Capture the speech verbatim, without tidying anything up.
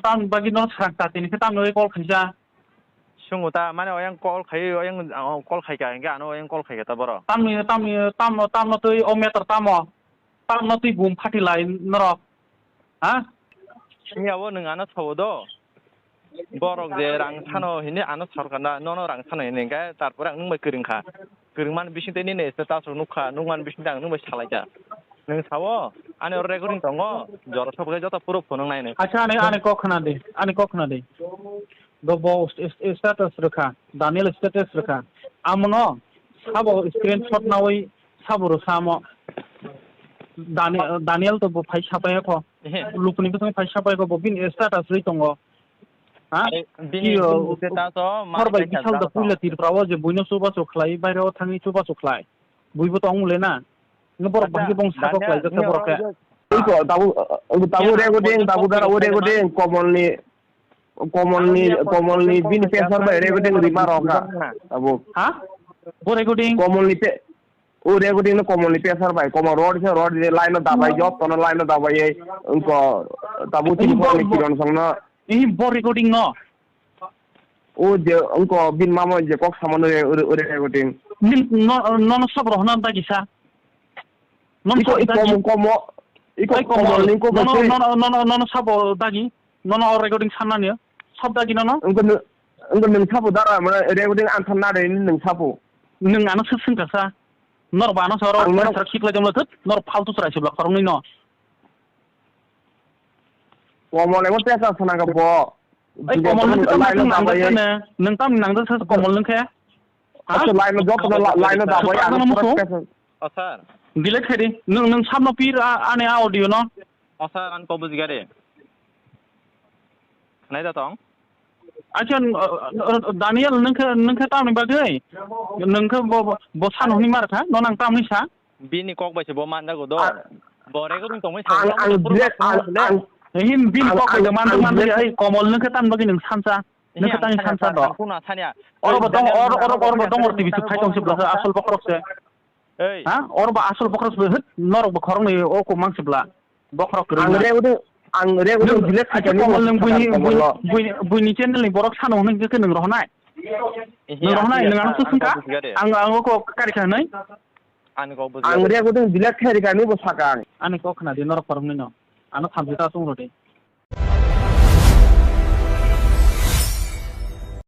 Tamni bagwi no swrang chati ni khe tamni bagwi call khaisa. Sungo ta, mane oyang call khai, oyang, oh, call khai ka, hingke ano oyang call khai ka ta boro. Tamni, tamni, tam, tamno twi o meter tamo. Tamno twi bum phati lai norok. Ha? Wngya bo nwng ano sao do. Borok je rang sano hini ano sorkar na, nono rang sano hini hingke, tarpore ang nwng bai kwrwng kha. Kwrwngmani bisingtwi nini status rok nukha, nukmani bisingtwi ang nwng bai salaikha. Nwng sao, ani oro recording tongo, jora sokle joto proof phunuk nai nai. Acha, ani, ani kok khna di, ani kok khna di. Bo, bo st-, st-, status rwkha, Daniel status rwkha. Amono sabo screenshot nawi sabo rwsa amo. Dani-, Daniel to bo phai sapai kho. Ehe. Lukuni bwskango phai sapai kho, bo bini status rwi tongo. Ha? Are, bini, iyo, bini status o ma hor bai kaisa bisal da jasa. Puila Tripura o je buino chubachu khlai, baire o thangwi chubachu khlai. Buibo tong le na. No borok bahai bong sako khlai jak borok khe. Iko tabu, tabu recording, tabu dara o recording, Komolni, Komolni, Komolni bini pesar bai recording rima rok ha. Tabu. Ha? Bo recording? Komolni pe, o recording no Komolni pesar bai, Komol road se road line no dabai job, tono line no dabai ei, ungko tabu tini bo, ni bo, kiron song no. Ih, bo recording no? O je, ungko bin mamo je kok samano re, ore, ore recording. Nin, no, no, no, sab rohna da kisa. Non iko, sab iko, da ki? Komo, iko, ai, komo, komo, liko no, no, bai no, no, no, no, no, sabo dagi. No, no, recording sanna niya. Sab dagi no, no. Ungko nung, ungko nung sabo dara, mana recording ang sanna de, nung sabo. Nung ano sising kasa. Nor ba ano soro, ang nor sar khikla jomlo thut, nor faltu sara sibla khorong ni no. Komol emo tesa sana ka bo. Ai, komol nung tam nang da kene, nung tam nang da sa komol nung khe. Ha? Acha, line no joto no, line no da bai, ano musu. O sir. Delete khe di. Nung, nung samno pir a, ani audio no. O sir, an ko bujigare. Nai da tong. Acha, Daniel, nung khe, nung khe tamni bagwi? Nung khe bo, bo, bo sano hwnwi mar kha, no nang tamni sa? Bini kok bai se bo manjago do. Bo recording tongwi ang, ang, ang, ang, him bini kok bai se manjak manjak, ai, komol nung khe tamni bagwi nung sansa. Nokha tang sansa do. Oro bo dong, oro, oro, oro bo dong, T V se phai tong se bwlasa asol bokhorok se. Ha? Oro bo asol bokhorok se, hit, norok bo khoroknwi o ko mang se bwla. Bokhorok kwrwng. Ang rego de, ang rego de delete khai komol nung buini, buini, buini channel ni borok sano hwnwi khe nung rohonai. Nung rohonai, nung ano susung kha. Ang, ang o ko kari kha nai. Ang rego de delete khai rikha ni bo sakang. Ani kok khna di norok khoroknwi no. Ano thamchi ta chung rodi.